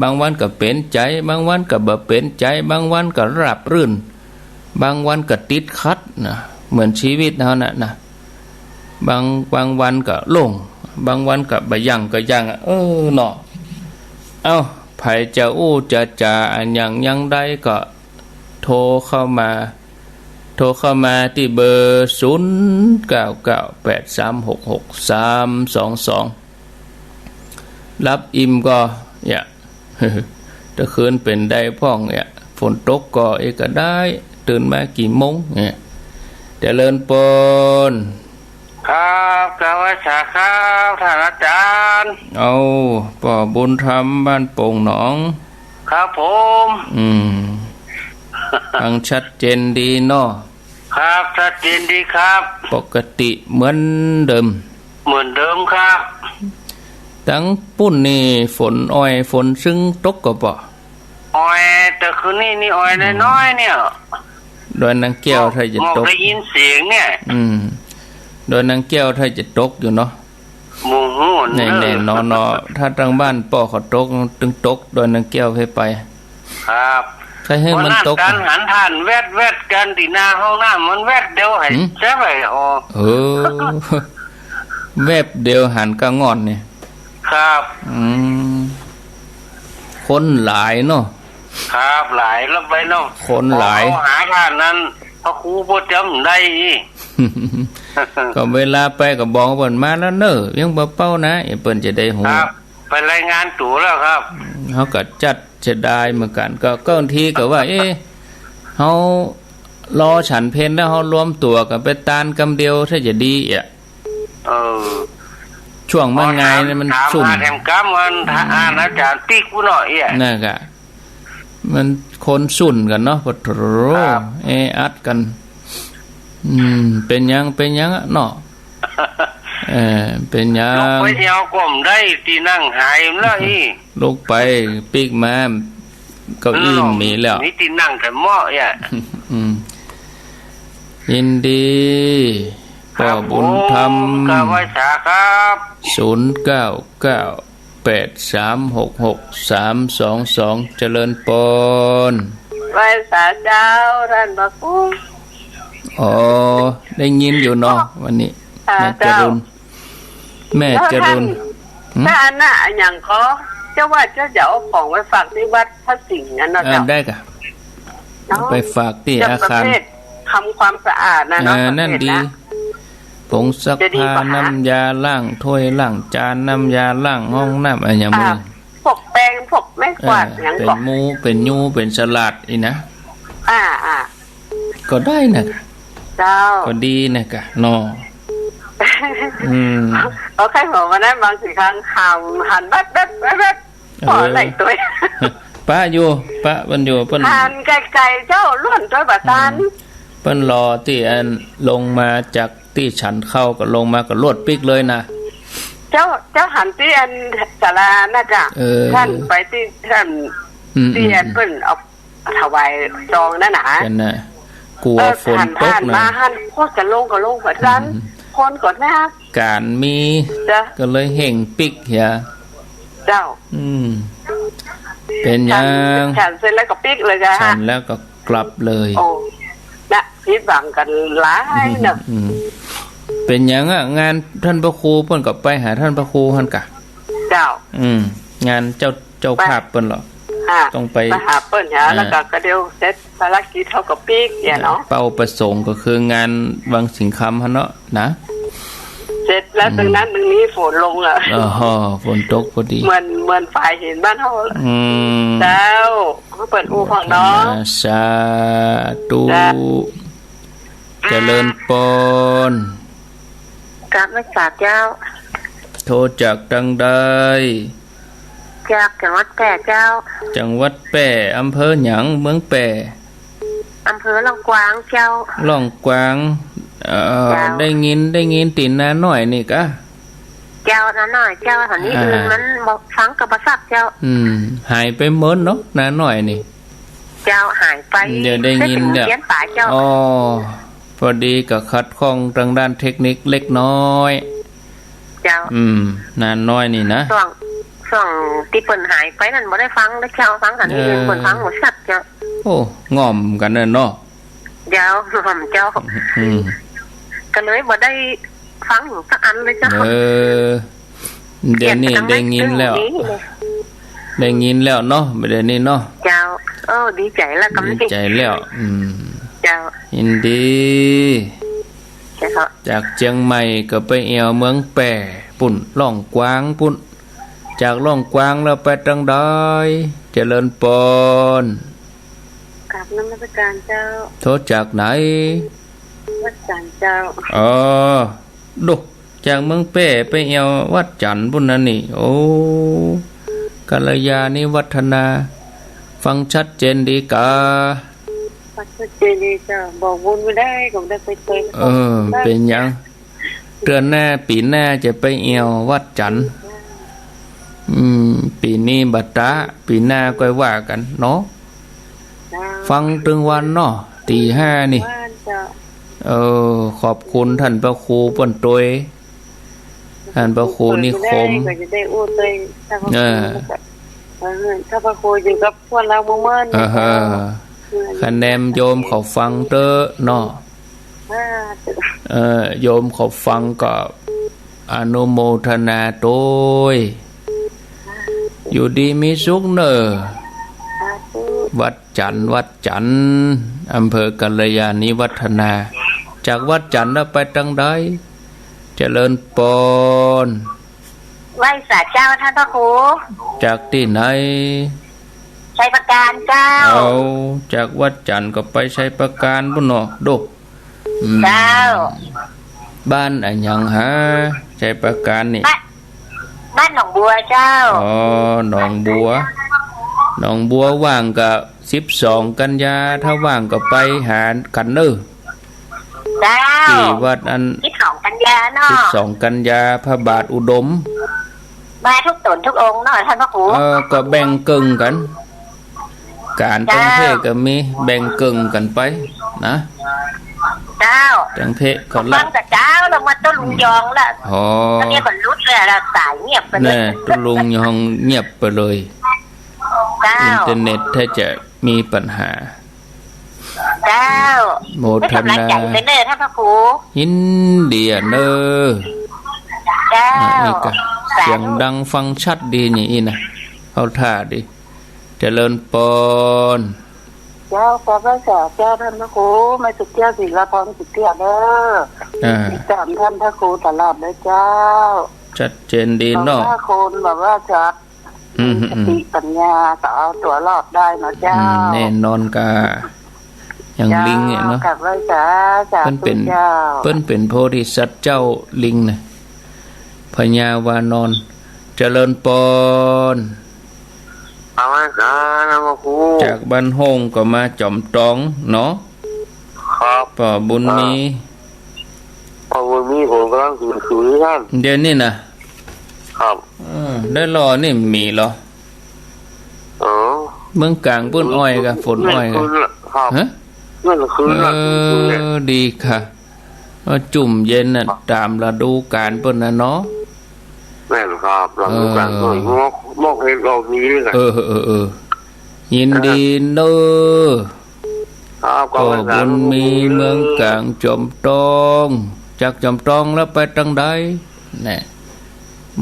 บางวันก็เป๋นใจ๋ บางวันก็บ่เป๋นใจ๋ บางวันก็ราบรื่น บางวันก็ติดขัดนะ เหมือนชีวิตเฮาน่ะนะ บาง บางวันก็โล่ง บางวันก็บ่ยั่งก็ยั่งอะ เออเนาะ เอ้า ใผจะอู้จะจ๋าอะหยังหยังใดก็โทรเข้ามา โทรเข้ามาตี้เบอร์ ศูนย์เก้าเก้าแปดสามหกหกสามสองสอง หลับอิ่มก่อ เนี่ย ตะคืนเป๋นใดพ่อง เนี่ย ฝนตกก่อเอกะได้ ตื่นมากี่โมง เนี่ย เจริญปอน ครับ กราบไหว้สาครับ ท่านอาจารย์ เอา ป้อบุญธรรม บ้านโป่งหนอง ครับผม อืม ฟังชัดเจนดีเนาะ ครับ ชัดเจนดีครับ ปกติเหมือนเดิม เหมือนเดิมครับ ตังปุ้นนี่ฝนอ่อยฝนซึ่งตกก่อป้อ อ่อย แต่คืนนี้นี่อ่อยน้อยๆ เนี่ย ดอยนางแก้วถ้าจะตก หมอกได้ยินเสียงเนี่ย อืม ดอยนางแก้วถ้าจะตกอยู่เนาะ บ่ฮู้เนอะ แน่ๆ เนาะ ถ้าตังบ้านป้อเขาตก ตึงตกดอยนางแก้วไปไป ครับ ใครหื้อมันตก วันนั้นกั๋นหันถ่านแวดๆ กั๋นตี้หน้าห้องน้ำ มันแวดเดียวหาย หืม แจ๊บไป อ๋อ เออ แวบเดียวหันกะง่อนนี่ ครับ อืม คนหลายเนาะ ครับ หลายแล้วไปเนาะ คนหลาย เขาหาถ่านนั้น พระครูบ่จำได้อีก ก็เวลาไปก็บอกเปิ้นมาแล้วเน่อ ยังบ่เป๋านะ เปิ้นจะได้ฮู้ ครับ ไปรายงานตั๋วแล้วครับ เฮาก็จัดเสียดายเหมือนกั๋น ก็ ก็บางทีก็ว่า เอ๊ะ เฮารอฉันเพลแล้วเฮารวมตั๋วกั๋นไปตานกำเดียวถ้าจะดีอะ เออ ช่วงมันไงเนี่ยมัน ถาม สุน หาแถมกำวัน อืม อ่านอาจารย์ปิ๊กกูหน่อยเอี้ย นั่นกะ มันคนสุนกั๋นเนาะ ปะโถ ครับ แออัดกั๋น อืม เป๋นหยัง เป๋นหยังอะเนาะ เออ เป๋นหยัง ลุกไปเอวก้มได้ ตี้นั่งหายมันแล้วอี้ ลุกไปปิ๊กมา เก้าอี้ อืม มีแล้ว มีตี้นั่งกั๋นเหมาะเอี้ย อืม ยินดี ครับ ป้อบุญธรรม ผม กราบไหว้สาครับ ศูนย์เก้าเก้าแปดสามหกหกสามสองสอง เจริญปอน ไหว้สาเจ้า ท่านพระครู อ๋อ ได้ยินอยู่เนาะ วันนี้ ค่ะ แม่จรูน เจ้า แม่จรูน แล้วท่าน หืม ถ้าอันน่ะ อะหยังก็ เจ้าว่าเจ้าจะเอาของไปฝากตี้วัดพระสิงห์นั่นเนาะ เออ เจ้า ได้กะ เนาะ ไปฝากตี้อาคาร จะประเภททำความสะอาดนะเนาะ เออ ประเภท นั่นดี นะ ผงซักผ้า จะดีกว่าหา น้ำยาล้างถ้วยล้างจาน น้ำยาล้างห้องน้ำ อะหยัง อ่า พวกนี้ พวกแปรง พวกไม้กวาด เออ หยัง เป๋น ก็ มู เป๋นยู เป๋นสลัดอี้นะ อ่า อ่า ก็ได้นะกะ เจ้า ก็ดีนะกะเนาะ อืม เอาใครบอกวันนั้นบางทีครั้งหัน หันแวบๆๆๆ เออ ปอไหล่ตวย ปะอยู่ ปะเปิ้นอยู่ เปิ้น หันไกลๆ เจ้า ล้วนตวยบ่ตาน อืม เปิ้นรอตี้อันลงมาจากตี้ฉันข้าวก็ลงมาก็ลวดปิ๊กเลยนะ เจ้า เจ้าหันตี้อันศาลาน่ะกะ เออ ท่านไปตี้ท่าน อืม ตี้อัน อืม เปิ้นเอา ถวายซองนั่นน่ะ กั๋นน่ะ กั๋ว เออ ฝนตก หันผ่าน น่ะ มาหัน โคตรจะลงก็ลงหัวจันทร์ อืม คนก็นัก ก๋านมี เจ้า ก็เลยเฮ่งปิ๊กเหีย เจ้า อืม เป๋นหยัง ฉันเสร็จแล้วก็ปิ๊กเลยกะ ฉันแล้วก็กลับเลย โอ้ นะ ผิดหวังกั๋นหลายเนาะ อืม อืม เป๋นหยังอะ งานท่านพระครูเปิ้นก็ไปหาท่านพระครูหั้นกะ เจ้า อืม งานเจ้า เจ้าภาพเปิ้นเหรอ อ่า ต้องไป ไปหาเปิ้นหา อ่า แล้วก็ ก็เดี๋ยวเสร็จภารกิจเฮาก็ปิ๊กเนี่ยเนาะ เป้าประสงค์ก็คืองานวังสิงห์คำหั้นเนาะนะ เสร็จแล้ว อืม ตึงนั้นตึงนี้ฝนลงอ่ะ อ๋อ ฝนตกพอดี เหมือน เหมือนฝายหินบ้านเฮา อืม เจ้า เปิ้นอู้พ่องเนาะ สาธุ เจ้า เจริญปอน กราบนมัสการเจ้า โทรจากตังใด จากจังหวัดแพร่เจ้า จังหวัดแพร่ อำเภอหยัง เมืองแพร่ อำเภอล่องกวางเจ้า ล่องกวาง เอ่อ เจ้า ได้ยิน ได้ยินตี้นาน้อยนี่กะ เจ้า นาน้อยเจ้า ต๋อนนี้ อ่า อื่นมันบ่ฟังก็บ่ซับเจ้า อืม หายไปเมินเนาะ นาน้อยนี่ เจ้า หายไป เดี๋ยวได้ยิน ได้เป๋น เดี๋ยว เดือนป๋ายเจ้า อ๋อ พอดีก็ขัดข้องตางด้านเทคนิคเล็กน้อย เจ้า อืม นาน้อยนี่นะ ช่วง ช่วงตี้เปิ้นหายไปนั้นบ่ได้ฟังเลยเจ้า ฟังต๋อนนี้ เออ เปิ้นฟังบ่ซับเจ้า โอ้ ง่อมกั๋นเน่อเนาะ เจ้า ง่อมเจ้า อืม ก็เลยบ่ได้ฟังสักอันเลยเจ้า เออ เดี๋ยวนี้ได้ยินแล้ว ได้ยินแล้วเนาะ เดี๋ยวนี้เนาะ เจ้า เออ ดีใจ๋แล้ว ดีใจ๋แล้ว อืม เจ้า ยินดี เจ้า จากเจียงใหม่ก็ไปแอ่วเมืองแพร่ปุ้น ล่องกวางปุ้น จากล่องกวางแล้วไปตังใด เจริญปอน กราบนมัสการเจ้า โทรจากไหน วัดจันทร์เจ้า อ๋อ ดู จากเมืองแพร่ไปแอ่ววัดจันทร์ปุ้นนะนี่ โอ้ กัลยาณิวัฒนา ฟังชัดเจนดีกา ฟังชัดเจนดีเจ้า บอกบุญไม่ได้ ก็ไม่ได้ไปเจอ เออ เป๋นหยัง เตื้อหน้า ปี๋หน้าจะไปแอ่ววัดจันทร์ อืม ปี๋นี้บ่ตะ ปี๋หน้าก้อยว่ากั๋นเนาะ เจ้า ฟังตึงวันเนาะ ตีห้านี่ วันเจ้า เออ ขอบคุณต้านพระครูเปิ้นตวย ต้านพระครูนิคม ก็จะได้อู้ตวย ถ้าพระครู เออ เออ ถ้าพระครูอยู่กับพวกเราเมื่อๆ เออ นี่ก็ คะแนนโยมเขาฟังเต๊อะเนาะ สาธุ เออ โยมเขาฟังก็อนุโมทนาตวย อยู่ดีมีสุขเน่อ สาธุ วัดจันทร์ วัดจันทร์ อำเภอกัลยาณิวัฒนา จากวัดจันทร์แล้วไปตังใด เจริญปอน ไหว้สาเจ้าท่านพระครู จากตี้ไหน ชัยปราการเจ้า เอา จากวัดจันทร์ก็ไปชัยปราการปุ้นเนาะ ดู อืม เจ้า บ้านอะหยังหา ชัยปราการนี่ บ้าน บ้านหนองบัวเจ้า อ๋อ หนองบัว หนองบัวว่างก็สิบสองกันยา ถ้าว่างก็ไปหากั๋นเน่อ เจ้า ตี้วัดอัน สิบสองกันยาเนาะ สิบสองกันยา พระบาทอุดม มาทุกต๋นทุกองค์เนาะท่านพระครู เออ ก็แบ่งเกิ่งกั๋น ก๋าน เจ้า ตังเพศก็มี แบ่งเกิ่งกั๋นไปนะ เจ้า ตังเพศก็ละ ฟังแต่เจ้า แล้วมาตุ๊ลุงยองละ อ๋อ อันนี้ก็หลุดเลยละ สายเงียบไปเลย แน่ ตุ๊ลุงยองเงียบไปเลย เจ้า อินเทอร์เน็ตแทบจะมีปัญหา เจ้า โมทนา ให้กำลังใจ๋ไปเน่อท่านพระครู ยินดีอะเน่อ เจ้า อ่ะ นี่ก็ สาธุ เสียงดังฟังชัดดีนี่อีนะ เข้าท่าดี เจริญปอน เจ้า ขอพระสาเจ้าท่านพระครู แม่สุขแก้ว ศิลาพร สุขแก้วเน่อ อ่า ติดต๋ามท่านพระครูตลอดเลยเจ้า ชัดเจนดีเนาะ ขอพระคุณแบบว่าชัด อืม มีสติปัญญาก็เอาตั๋วรอดได้เนาะเจ้า อืม แน่นอนกา อย่างลิงเนี่ยเนาะ เจ้า กราบไหว้สา สาธุเจ้า เปิ้นเป๋น เปิ้นเป๋นโพธิสัตว์เจ้าลิงนะ พญาวานอน เจริญปอน เอาไว้สานะพระครู จากบ้านโฮ่งก็มาจอมตองเนาะ ครับ ป้อบุญมี อ่า ป้อบุญมี ผมกำลังขึ้น ขึ้นท่าน เดี๋ยวนี้นะ ครับ เออ ได้รอนี่มีเหรอ อ๋อ เมืองกลางปุ้นอ้อยกะ ฝนอ้อยกะ ขึ้นละครับ ฮะ นั่นคืนละ เออ คืนเนี่ย ดีค่ะ เออ จุ่มเย็นน่ะ ครับ ต๋ามฤดูกาลเปิ้นน่ะเนาะ แม่นครับ ฤดูกาล เออ เปิ้นมอก มอกเห็ดออกดีเลยนะ เออ เออ เออ ยินดีเน่อ ครับ ป้อบุญมี เมืองกลางจอมตอง จากจอมตองแล้วไปตังใด แน่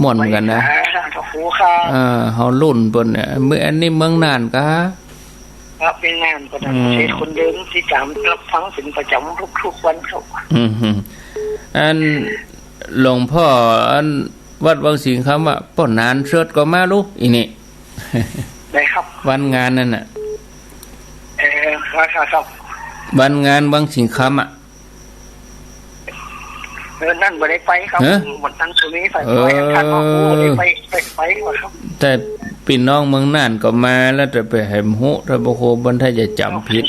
ม่วนเหมือนกั๋นนะ ไหวสา พระครูครับ เออ เฮารุ่นเปิ้นเนี่ย เมือง อันนี้เมืองน่านกา ครับ เมืองน่านก็ได้ อืม เขตคนเดิมตี้ต๋ามรับฟังเป๋นประจ๋ำทุกๆ วันครับ อืม อันหลวงป้อ อันวัดวังสิงห์คำอะ ป้อหนานเสิร์ชก็มาลู อี้นี่ ได้ครับ วันงานนั่นน่ะ เออ ครับ ครับ ครับ วันงานวังสิงห์คำอะ เออ นั่นบ่ได้ไปครับ ฮะ หมดตังค์ตรงนี้ไป เออ ท่านพระครูได้ไป ไป ไปบ่ครับ แต่ปี้น้องเมืองน่านก็มาแล้ว แต่ไปแหมฮู้ ถ้าบ่ฮู้บ่ได้จะจ๋ำผิด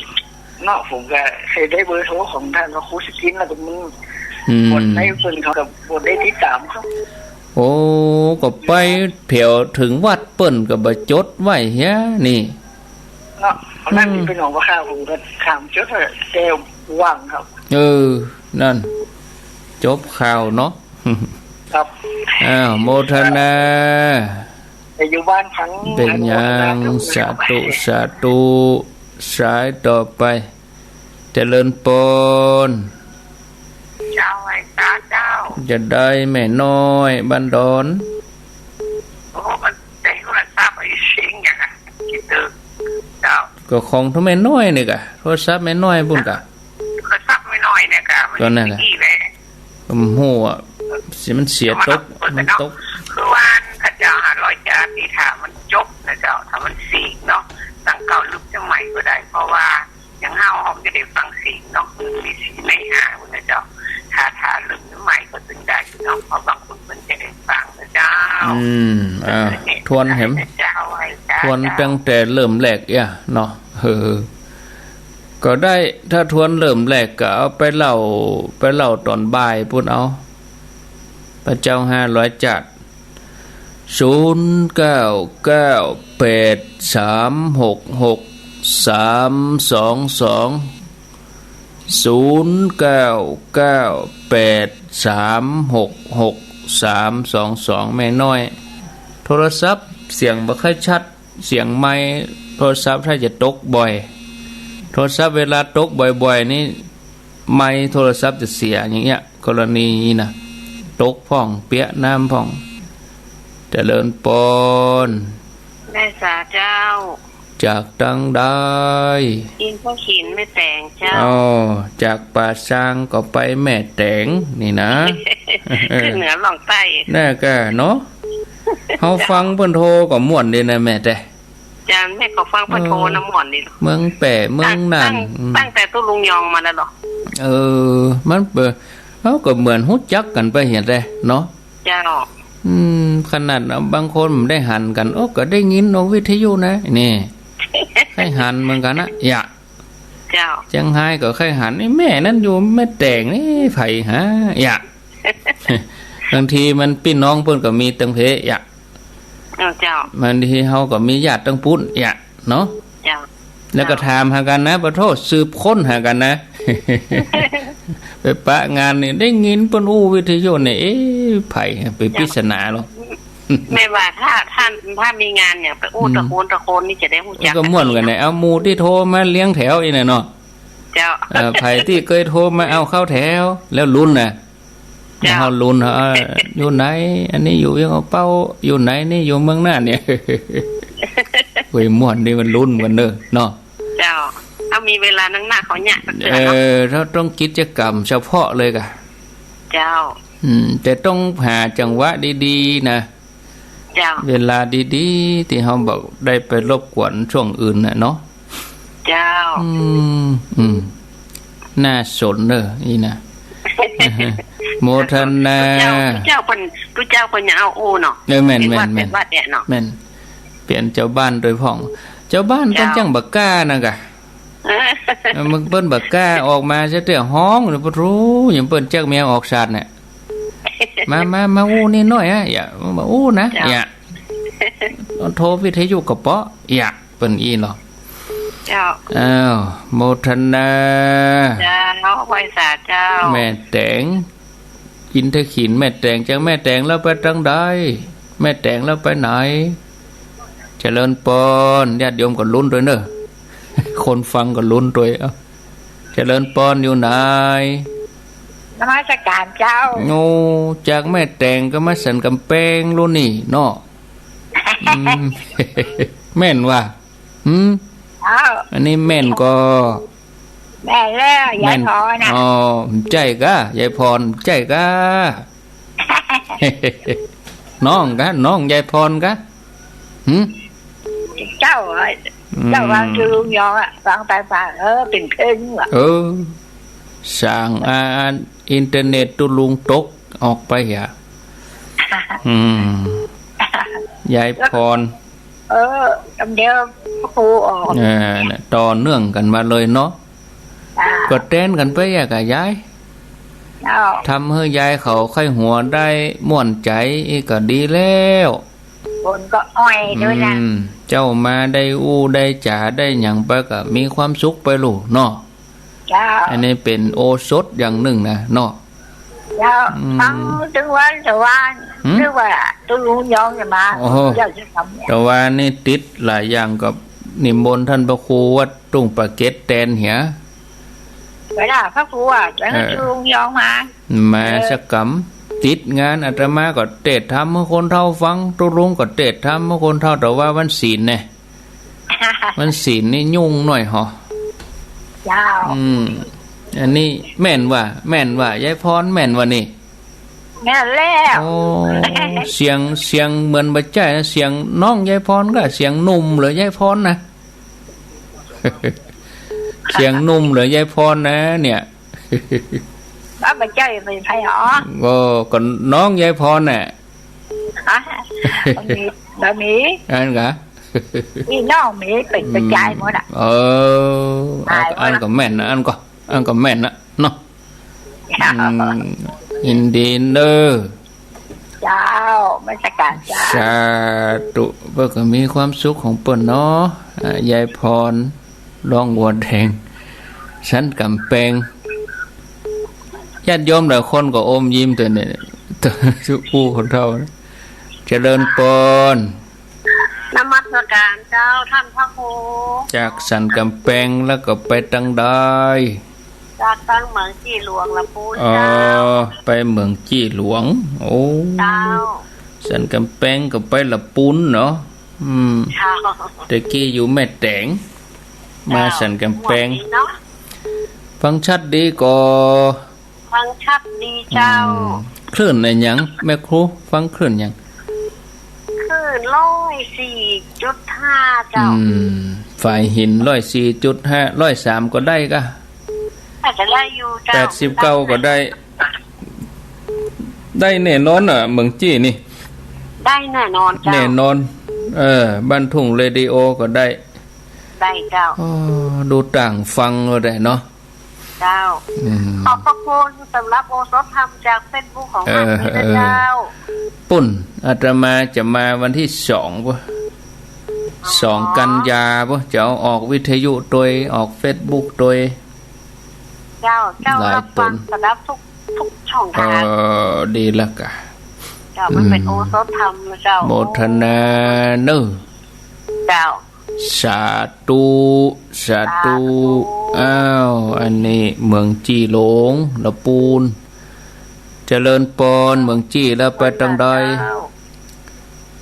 เนาะ ผมก็เคยได้เบอร์โทรของท่านพระครูสกินแล้วก็มึง อืม บ่ได้เปิ้นเขาก็บ่ได้ติดต๋ามครับ โอ้ ก็ไปแผวเถิงวัดเปิ้นก็บ่จดไว้เหียนี่ เนาะ นั่น อืม เป็นของพระข้า ผมก็ถามจดไว้แต่ว่างครับ เออ นั่น จบข่าวเนาะ ครับ อ้าว โมทนา แต่อยู่บ้านพัง เป๋นหยัง อนุโมทนาครับ สาธุ สาธุ สายต่อไป เจริญปอน เจ้า ไหว้สาเจ้า จะได้แม่น้อยบ้านดอน โอ้ มันแต่โทรศัพท์ไอ้เสียงอย่างนั้น คิดถึงเจ้า ก็ของแม่น้อยนี่กะ โทรศัพท์แม่น้อยปุ้นกะ โทรศัพท์แม่น้อยเนี่ยกะ มัน ก็นั่นแหละ นี่แหละ ผมฮู้อะ สิมันเสียตก มันตก คือว่าเขาเจ้าห้าร้อยจาดนี่ถ้ามันจบนะเจ้า ถ้ามันสีกเนาะ ตั้งเก่าลึกจังใหม่ก็ได้ เพราะว่าอย่างเฮา เฮาจะได้ฟังสีกเนาะ มันมีสีกในห้านะเจ้า ถ้า ถ้าลึกใหม่ก็ถึงได้เนาะ เพราะบางคนมันจะได้ฟังนะเจ้า อืม อ่า ทวนแหม เจ้า ไหว้เจ้า ทวนตั้งแต่เริ่มแรกเอี้ยเนาะ เออ ก็ได้ ถ้าทวนเริ่มแรกก็เอาไปเล่า ไปเล่าต๋อนบ่ายปุ้นเอา พระเจ้าห้าร้อยจาด ศูนย์เก้าเก้าแปดสามหกหกสามสองสอง ศูนย์เก้าเก้าแปดสามหกหกสามสองสอง แม่น้อย โทรศัพท์เสียงบ่ค่อยชัด เสียงไมค์โทรศัพท์ถ้าจะตกบ่อย โทรศัพท์เวลาตกบ่อยๆ นี่ ไมค์โทรศัพท์จะเสียอย่างเงี้ย กรณีนี้นะ ตกพ่อง เปียะน้ำพ่อง เจริญปอน ไหว้สาเจ้า จากตังใด อินทขิลแม่แต๋งเจ้า อ๋อ จากป่าซางก็ไปแม่แต๋งนี่นะ ขึ้นเหนือล่องใต้ แน่กะเนาะ เฮาฟังเปิ้นโทรก็ม่วนดีนะแม่แต๋ง เจ้า แม่ก็ฟังเปิ้นโทรนะม่วนดี เมืองแป้ เมืองน่าน ตั้ง อืม ตั้งแต่ตุ๊ลุงยองมาแล้วเหรอ เออ มันเป๋น เฮาก็เหมือนฮู้จักกั๋นไปเหียแต๊เนาะ เจ้า อืม ขนาดบางคนบ่ได้หันกั๋น โอ้ ก็ได้ยินออกวิทยุนะ นี่ ใค่หันเหมือนกั๋นนะ เยียะ เจ้า เจียงฮายก็ใค่หัน ไอ้แม่นั้นอยู่แม่แต๋งนี่ ใผหา เยียะ บางทีมันปี้น้องเปิ้นก็มีตังเพ เยียะ เออ เจ้า บางทีเฮาก็มีญาติตังปุ้น เยียะ เนาะ เจ้า แล้วก็ถามหากั๋นนะ ปะโธ่ สืบค้นหากั๋นนะ ไปปะงานนี่ ได้ยินเปิ้นอู้วิทยุนี่ เอ๊ะ ใผ เป๋นปริศนาเหรอ แม่ว่าถ้า ถ้า ถ้ามีงานอย่างไปอู้ อืม ตะโคน ตะโคนนี่จะได้ฮู้จัก ก็ม่วนกั๋นเนี่ย เอาหมู่ตี้โทรมาเรียงแถวอี้น่ะเนาะ เจ้า เอ่อ ใผตี้เกยโทรมาเอาเข้าแถว แล้วลุ้นนะ เจ้า เฮาลุ้น เฮา เอ่อ อยู่ไหน อันนี้อยู่เวียงอ่าวเป้า อยู่ไหนนี่ อยู่เมืองน่านเนี่ย เฮ้ย ม่วนดี มันลุ้นกั๋นเน่อเนาะ เจ้า ถ้ามีเวลานั่งหน้าเขาเนี่ยสักเทื่อเนาะ เออ เฮาต้องกิจกรรมเฉพาะเลยกะ เจ้า อืม แต่ต้องหาจังหวะดีๆ นะ เจ้า เวลาดีๆ ตี้เฮาบ่ได้ไปรบกวนช่วงอื่นน่ะเนาะ เจ้า อืม อืม น่าสนเน่อ อี้นะ โมทนา ตุ๊เจ้า ตุ๊เจ้าเปิ้น ตุ๊เจ้าเปิ้นยังเอาอู้เนาะ เออ แม่น เป๋นวัด แม่น เป๋นวัดเนี่ยเนาะ แม่น เป๋นเจ้าบ้านโดยพ่อง เจ้าบ้านเปิ้น เจ้า จั้งบ่กล้านะกะ เออ เออ มึงเปิ้นบ่กล้าออกมาซะเตื้อ ฮ้อง ปะโธ่ ยังเปิ้นจักแมวออกสัตว์เนี่ย มา มา มาอู้นี่หน้อยอะ เยียะ มาอู้นะ เจ้า เยียะ โทรวิทยุก็เปาะ เยียะ เปิ้นอี้เนาะ เจ้า อ้าว โมทนา เจ้า ไหว้สาเจ้า แม่แต๋ง อินทขิลแม่แต๋ง จากแม่แต๋งแล้วไปตังใด แม่แต๋งแล้วไปไหน เจริญปอน ญาติโยมก็ลุ้นตวยเน่อ คนฟังก็ลุ้นตวย เอ้า เจริญปอนอยู่ไหน นมัสการเจ้า โอ้ จากแม่แต๋งก็มาสันก๋ำแปงลูกนี่เนาะ อืม แม่นว่า หืม เจ้า อันนี้แม่นก่อ แม่นแล้ว ยายพรน่ะ แม่น อ๋อ ใจ้ก้า ยายพร ใจ้ก้า น้องก้า น้องยายพรก้า หืม เจ้า อืม เจ้าว่าจื้อลุงยองอะ ฟังไปฟัง เออ เป๋นเพื่อนว่ะ เออ สั่ง อ่า อินเทอร์เน็ตตุ๊ลุงตกออกไปอะ อืม ยายพร เออ กำเดียวพระครูออก เออ น่ะ ต่อเนื่องกั๋นมาเลยเนาะ จ้า ก็แตนกั๋นไปอะก้ายาย เจ้า ทำหื้อยายเขาใค่หัวได้ม่วนใจ๋ อี้ก็ดีแล้ว คนก็อ้อยด้วยนะ อืม เจ้ามาได้อู้ได้จ๋าได้หยังไปก็มีความสุขไปลูกเนาะ เจ้า อันนี้เป๋นโอสถอย่างนึ่งนะเนาะ เจ้า อืม ฟังตึงวันตะวาน หืม นึกว่าตุ๊ลุงยองจะมา โอ้โห เจ้าจะทำเนี่ย ตะวานนี่ติดหลายอย่างกับนิมนต์ต้านพระครูวัด ตุ้งปะเก็ดแตนเหีย เวลาพระครูอะ แล้ว เออ ตุ๊ลุงยองมา มา เออ สักกำ ติดงานอาตมาก็เตศน์ธรรมหื้อคนเฒ่าฟัง ตุ๊ลุงก็เตศน์ธรรมหื้อคนเฒ่า ตะวาวันศีลแน่ วันศีลนี่ยุ่งหน่อยหอ เจ้า อืม อันนี้แม่นว่า แม่นว่ายายพร แม่นว่านี่ แม่นแล้ว โอ้ เสียง เสียงเหมือนบ่ใจ้นะ เสียงน้องยายพรก้า เสียงหนุ่มเหลือยายพรนะ เสียงหนุ่มเหลือยายพรนะเนี่ย ก็บ่ใจ้เป๋นใผหรอ ก็ ก็น้องยายพรน่ะ ฮะ บ่มี บ่มี อันกะ มีน้องมีเป๋นกระจายหมดอะ เออ อัน อันก็แม่นนะ อันก็ อันก็แม่นนะเนาะ อืม ยินดีเน้อ เจ้า นมัสการเจ้า สาธุ เปิ้นก็มีความสุขของเปิ้นเนาะ อ่า ยายพร ร้องวัวแดง สันก๋ำแปง ญาติโยมหลายคนก็อมยิ้มแต่เนี่ย อู้คนเฒ่า เจริญปอน นมัสการเจ้าต้านพระครู จากสันก๋ำแปงแล้วก็ไปตังใด จากตังเหมืองจี้หลวงละปูน อ๋อ เจ้า ไปเหมืองจี้หลวง โอ้ เจ้า สันก๋ำแปงก็ไปละปูนเนาะ อืม เจ้า แต่กี้อยู่แม่แต๋ง มาสันก๋ำแปง เจ้า ม่วนดีเนาะ ฟังชัดดีก่อ ฟังชัดดีเจ้า อืม คลื่นอะหยังแม่ครู ฟังคลื่นหยัง คลื่นร้อยสี่จุดห้าเจ้า อืม ฝายหินร้อยสี่จุดห้า ร้อยสามก็ได้กะ อาจจะได้อยู่เจ้า แปดสิบเก้าก็ได้ ได้แน่นอนน่ะ เหมืองจี้นี่ ได้แน่นอนเจ้า แน่นอน เออ บ้านทุ่งเรดิโอก็ได้ ได้เจ้า อ๋อ ดูต่างฟังก็ได้เนาะ เจ้า อืม ขอบพระคุณสำหรับโอสถธรรมจากเฟซบุ๊กของ เออ ท่านนี้นะเจ้า เออ ปุ้น อาตมาจะมาวันตี้สองปะ อ๋อ สองกันยาปะ จะเอาออกวิทยุตวย ออกเฟซบุ๊กตวย เจ้า เจ้า หลาย รับฟัง ต๋น สำหรับทุก ทุกช่องทาง เออ ดีแล้วกะ เจ้า มันเป๋น อืม โอสถธรรมนะเจ้า โมทนาเน้อ เจ้า สาธุ สาธุ สาธุ อ้าว อันนี้เหมืองจี้หลวงละปูน เจริญปอน เหมืองจี้แล้วไปตังใด เจ้า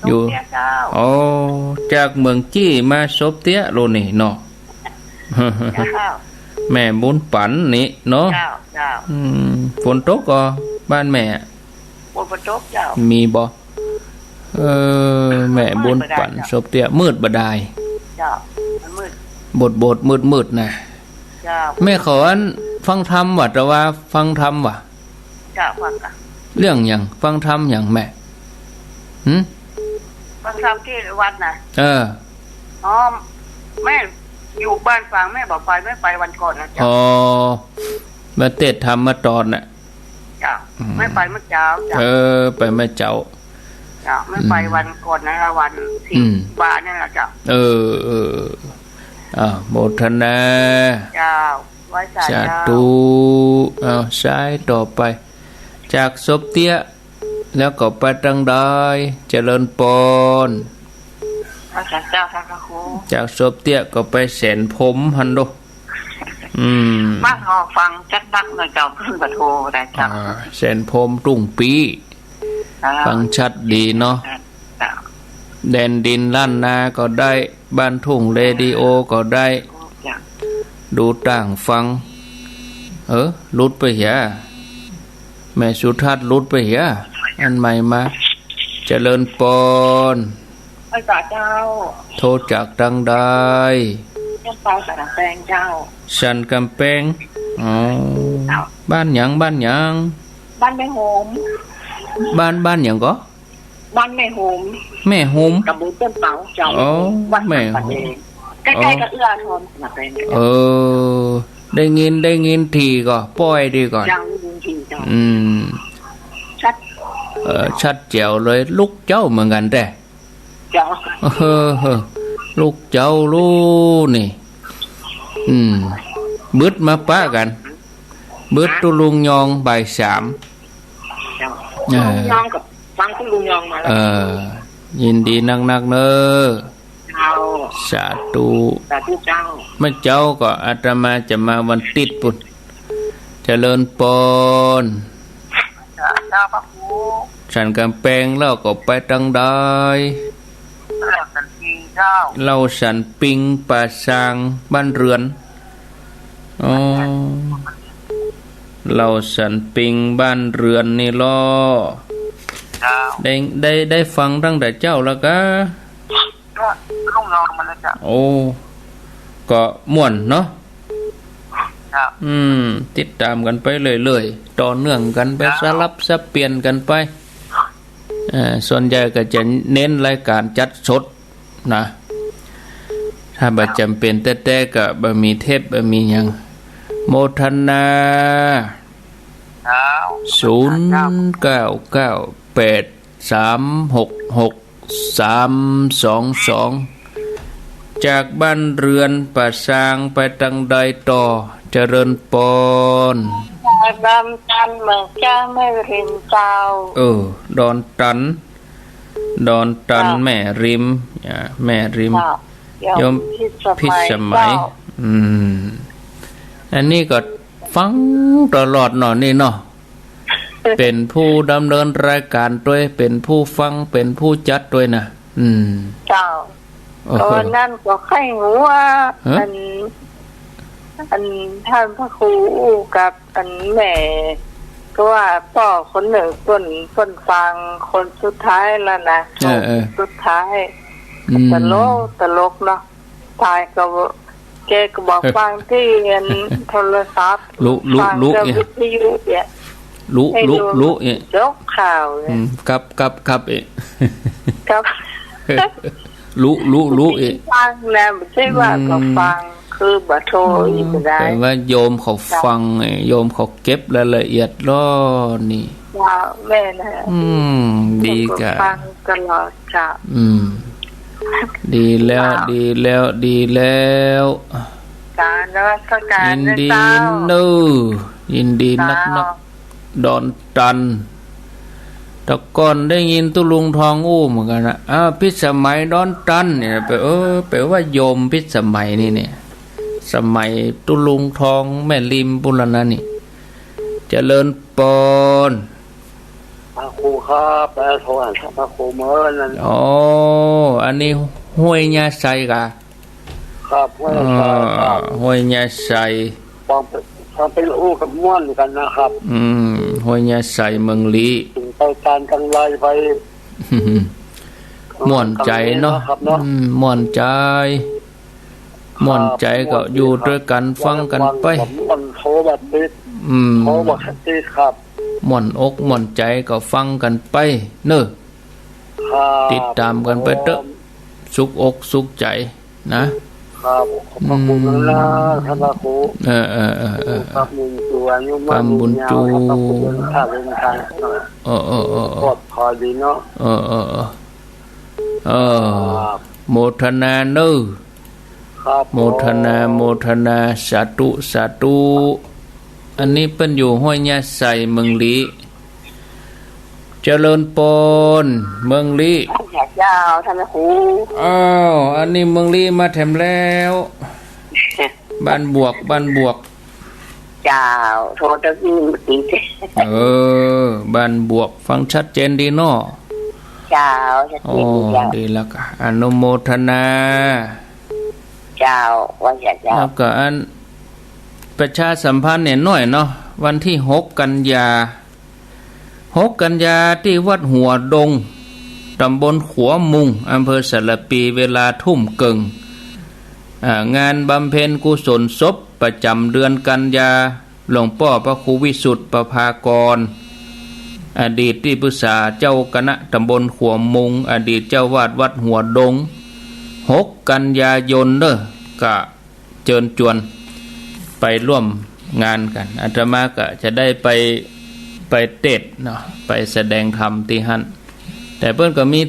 อยู่ โซบเตี้ยเจ้า อ๋อ จากเหมืองจี้มาโซบเตี้ยโลนี่เนาะ เจ้า แม่บุญปั๋นนี่เนาะ เจ้า เจ้า อืม ฝนตกก่อบ้านแม่ ฝนบ่ตกเจ้า มีบ่ เออ แม่บุญปั๋น มืดบ่ดายเจ้า โซบเตี้ย มืดบ่ดาย เจ้า มันมืด บดบดมืดมืดนะ เจ้า แม่เขาอันฟังธรรมว่ะ แต่ว่าฟังธรรมว่ะ เจ้า ฟังกะ เรื่องหยัง ฟังธรรมหยังแม่ หึ ฟังธรรมตี้วัดนะ เออ อ๋อ แม่อยู่บ้านฝาง แม่บ่ไป แม่ไปวันก่อนนะเจ้า อ๋อ มาเตศน์ธรรมเมื่อตอนน่ะ เจ้า อืม แม่ไปเมื่อเจ๊าเจ้า เออ ไปเมื่อเจ๊า เจ้า แม่ไป อืม วันก่อนนะ วันที่ อืม บ่านี่แหละเจ้า เออ เออ อ่า โมทนา เจ้า ไหว้สา สาธุ เจ้า เอา สายต่อไป จากโซบเตี้ย แล้วก็ไปตังใด เจริญปอน ไหว้สาเจ้า ท่านพระครู จากโซบเตี้ยก็ไปแสนพรหมหั้นโด อืม มาขอฟังจัดหนักหน่อยเจ้า เพิ่นก็โทรได้เจ้า อ่า เส้นผมตุ้งปี้ อ่า ฟังชัดดีเนาะ เจ้า แดนดินล้านนาก็ได้ บ้านทุ่งเรดิโอก็ได้ เจ้า ดูต่างฟัง เออ หลุดไปเหีย แม่สุทัศน์หลุดไปเหีย อันใหม่มา เจริญปอน พระเจ้า โทรจากตังใด เจ้า สันกำแปงเจ้า สันกำแปง อ๋อ เจ้า บ้านหยัง บ้านหยัง บ้านแม่โฮม บ้าน บ้านหยังก่อ บ้านแม่โฮม แม่โฮม ตำบลต้นเปาเจ้า อ๋อ วัด แม่โฮม สันกำแปง ใกล้ๆ อ๋อ กับเอื้ออาทร สันกำแปง เออ ได้ยิน ได้ยินถี่ก่อ ป้อยดีก่อน เจ้า ได้ยินถี่เจ้า อืม ชัด เออ ชัดแจ๋วเลย ลูกเจ้าเหมือนกันแต๊ เจ้า เออ ลูกเจ้าลูกนี่ อืม บึดมาปะกั๋น บึดตุ๊ลุงยองบ่ายสาม เจ้า เออ ตุ๊ลุงยองกับฟังตุ๊ลุงยองมาแล้ว เออ ยินดีนักๆ เน้อ เจ้า สาธุ สาธุเจ้า เมื่อเจ๊าก็อาตมาจะมาวันติ๊ดปุ้น เจริญปอน เจ้าพระครู สันกำแปงแล้วก็ไปตังใด เล่าสันปิงเจ้า เล่าสันปิงป่าซางบ้านเรือน อ๋อ เล่าสันปิงบ้านเรือนนี่ลอ เจ้า ได้ ได้ ได้ฟังตั้งแต่เจ๊าแล้วกา ก็ลูกน้องมันนะเจ้า โอ้ ก็ม่วนเนาะ ครับ อืม ติดต๋ามกั๋นไปเรื่อยๆ ต่อเนื่องกั๋นไป ครับ สลับสับเปลี่ยนกั๋นไป เอ่อ ส่วนใหญ่ก็จะเน้นรายการจัดสดนะ ถ้าบ่จำเป็นแต๊ๆ ก็บ่มีเทป บ่มีหยัง โมทนา ครับ ศูนย์เก้าเก้าแปด สามหกหก สามสองสอง จากบ้านเรือนป่าซางไปตังใดต่อ เจริญปอน ดอนตันเมืองแก้วแม่ริมเจ้า เออ ดอนตัน ดอนตัน เจ้า แม่ริม อ่า แม่ริม เจ้า โยม โยมพิสมัย พิสมัย เจ้า อืม อันนี้ก็ฟังตลอดเนาะนี่เนาะ เป๋นผู้ดำเนินรายการตวย เป๋นผู้ฟัง เป๋นผู้จัดตวยนะ อืม เจ้า โอ้โห ต๋อนนั้นก็ใค่หัว ฮะ อัน อันต้านพระครูอู้กับอันแม่ ก็ว่าป้อคนนึ่งเปิ้น เปิ้นฟังคนสุดท้ายแล้วนะ เออ เออ สุดท้าย อืม ตลก ตลกเนาะ ท้ายก็ แกก็บอกฟังตี้อันโทรศัพท์ ลุ ลุ ฟัง ลุ กับ เนี่ย วิทยุเนี่ย ลุ ให้ ลุ ลุ ลุ เนี่ย จบข่าวเนี่ย อืม ครับ ครับ ครับ เอ๊ะ ครับ ลุ ลุ ลุ เอ๊ะ ฟังนะ บ่ใจ้ว่า อืม ก็ฟัง คือบ่โทร อืม อีกบ่ได้ แต่ว่าโยมเขาฟังไง โยมเขาเก็บรายละเอียดล้อนี่ ว่าแม่นนะ อืม ดีกะ ฟังตลอด เจ้า อืม ดีแล้ว เจ้า ดีแล้ว ดีแล้ว กราบนมัสการ ยินดี นะเจ้า เน้อ ยินดีนักๆ เจ้า ดอนตัน แต่ก่อนได้ยินตุ๊ลุงทองอู้เหมือนกั๋นนะ อ้าว พิสมัยดอนตันเนี่ย แปล เออ แปลว่าโยมพิสมัยนี่เนี่ย สมัยตุ๊ลุงทองแม่ริมปุ้นละนะนี่ เจริญปอน พระครูครับ แล้วโทรหาพระครูเมินนั่น อ๋อ อันนี้ห้วยย่าไซกะ ครับ ห้วยย่าไซครับ อ๋อ ห้วยย่าไซ ฟังเป๋น ฟังเป๋นอู้กับม่วนกั๋นนะครับ อืม ห้วยย่าไซเมืองลี้ เถิงไปตานกังไลไป ม่วนใจ๋เนาะ ครับเนาะ อืม ม่วนใจ๋ ม่วนใจ๋ก็อยู่ตวยกั๋น ฟังกั๋นไป ม่วน โทรบ่ติด อืม โทรบ่ติดครับ ม่วนอกม่วนใจ๋ก็ฟังกั๋นไปเน้อ ครับ ติดต๋ามกั๋นไปเต๊อะ ผม สุขอกสุขใจ๋นะ ครับ ขอบพระคุณนะ อืม ท่านพระครู เออ เออ เออ เออ ครับ บุญจู อายุมั่น กำบุญจู ยืนยาว ครับ พระครู เดินทาง เออ เออ เออ เออ ปลอดภัยดีเนาะ เออ เออ เออ เออ ครับ โมทนาเน้อ ครับ โมทนา ผม โมทนา สาธุ สาธุ อันนี้เปิ้นอยู่ห้วยย่าไซเมืองลี้ เจริญปอน เมืองลี้ เจ้า ท่านพระครู อ้าว อันนี้เมืองลี้มาแถมแล้ว บ้านบวก บ้านบวก เจ้า โทรตะกี้มันติด เออ บ้านบวก ฟังชัดเจนดีเนาะ เจ้า ชัดเจนดีเจ้า อ๋อ ดีแล้วก็อนุโมทนา เจ้า ว่าจะเจ้า แล้วก็อัน ประชาสัมพันธ์เนี่ยหน้อยเนาะ วันตี้หกกันยา หกกันยาตี้วัดหัวดง ต๋ำบลขัวมุง อำเภอสารภี เวลาทุ่มเกิ่ง อ่า งานบำเพ็ญกุศลศพประจ๋ำเดือนกันยา หลวงป้อพระครูวิสุทธิ์ประภากร อดีตตี้ปรึกษาเจ้าคณะต๋ำบลขัวมุง อดีตเจ้าอาวาสวัดหัวดง หกกันยายนเน้อ ก็ เจิญจวนไปร่วมงานกั๋น อาตมาก็จะได้ไป ไปเตสน์เนาะ ไปแสดงธรรมตี้หั้น แต่เปิ้นก็มี